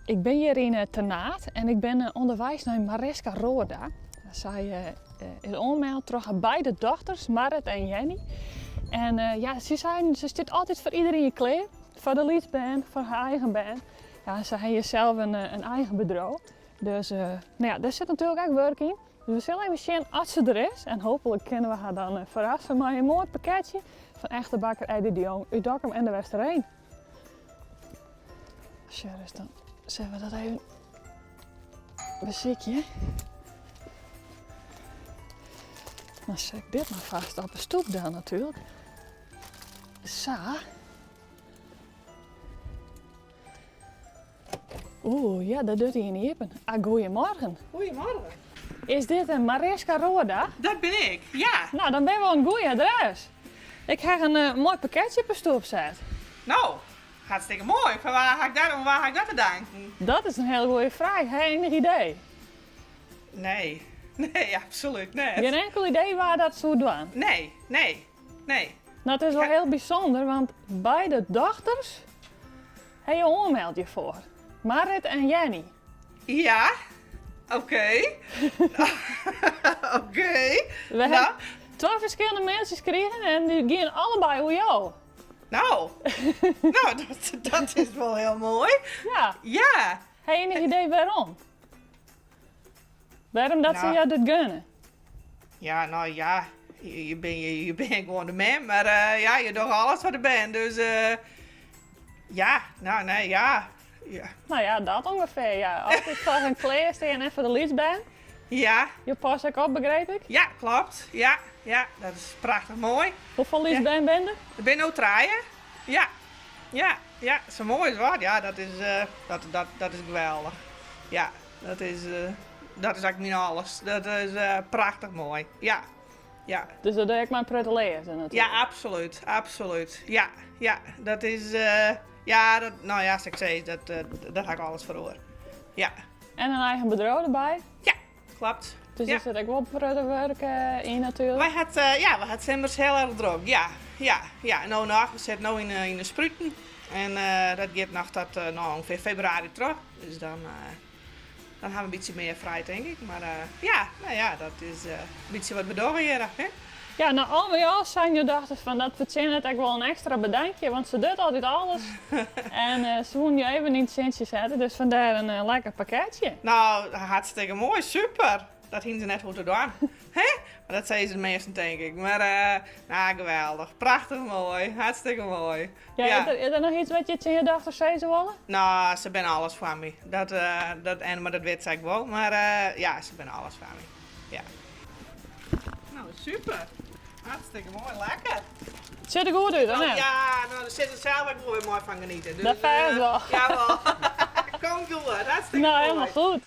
Ik bin hjir yn Ternaard en ik bin ûnderweis nei Mariska Roorda. Sy is oanmeld troch har beide dochters, Marit en Jenny. En ja, sy seinen, se stiet altyd foar iderien klear. Foar de lytsbern, foar har eigen bern. Ja, se ha hjir sels in eigen bedriuw. Dus no ja, dêr sit natuerlik ek wurk yn. Dus we sille even sjen oft se der is. En hooplik kinne we har dan ferrasse mei in moai pakketsje fan echte bakker Eddy de Jong út Dokkum en de Westereen. Sjoch ris, dan sille we dat even besykje. Dan set ik dit mar fêst op de stoep dan natuerlik. Sa. Oeh, ja, dat docht ien iepen. Ah, goeiemorgen. Goeiemorgen. Is dit in Mariska Roorda? Dat bin ik, ja. Nou, dan binne we oan it goede adres. Ik ha in eh, moai pakketsje op 'e stoep set. Nou, hartstikke moai. Fan wa ha ik dat, oan wa ha ik dat te danken? Dat is in hiel goede fraach. Ha je ienich idee? Nee, nee, absolút net. Gjin inkel idee wa dat soe dwaan? Nee, nee, nee. Nou, it is wol hiel bysûnder, want beide dochters ha jo oanmeld hjirfoar. Marit en Jenny. Ja, oké. Oké. We ha twa ferskillende mailtsjes krigen en dy giene allebei oer jo. Nou, nou dat, dat is wol hiel moai. Ja. Ja. Ha je ienich idee wêrom? Wêrom dat se Nou. jou dit gunne? Ja, nou ja, je, je, je, je bent gewoan de mem, mar eh, ja, je dogge alles foar de bern, dus eh, ja, nou nee, ja. Ja. Nou ja, dat ûngefear, ja. Altyd foar hun klearstean en foar de lytsbern. Ja. Jo passe ek op, begryp ik? Ja, kloppet. Ja, ja, dat is prachtich moai. Hoefolle lytsbern binne der? Der binne no trije. Ja, ja, ja, sa moai as wat. Ja, dat is, eh, dat, dat, dat is geweldich. Ja, dat is, eh, dat is ek myn alles. Dat is eh, prachtich moai. Ja, ja. Dus dat doe je ek mei in protte leafde natuerlik. Ja, absolút, absolút. Ja, ja, dat is, eh, ja, dat, nou ja, sa't ik sis, dat, eh, dêr ha ik alles foar oer. Ja. En in eigen bedriuw derby? Ja, kloppet. Dus ja. der sit ek wol protte wurk yn natuerlik? Wy hat, eh, ja, wy hat simmers hiel erch drok, ja. Ja, ja. No noch, we sitte no yn, yn de spruten. En eh, dat giet noch tot eh, no, ûngefear febrewaris troch. Dus dan, eh, dan ha we in bytsje mear frij, tink ik. Mar eh, ja, nou ja, dat is eh, in bytsje wat we dogge hjir. Hè? Ja, no al by al seine jo dochters fan dat fertsjinnet ek wol in ekstra bedankje, want se docht altyd alles. en eh, se woene jo even yn it sintsje sette, dus fandêr in eh, lekker pakketsje. Nou, hartstikke moai, super. Dat hiene se net hoege te dwaan. Hè? Mar dat sizze de measten, tink ik. Mar, eh, nou, geweldich. Prachtich moai. Hartstikke moai. Ja, Ja. Is, der, is der noch yts wat je tsjin jo dochter sizze wolle? Nou, se binne alles foar my. Dat, eh, dat, en, mar dat wit se ek wol. Mar eh, ja, se binne alles foar my. Ja. Nou, super. Hartstikke moai, lekker. It sjocht der goed út, of Nou, net? ja, nou, dêr sit se sels ek wol wer moai fan genieten. Dus, Dat fêst eh, wol. Jawol. Komt goed, hartstikke Nou, moai. helemaal goed.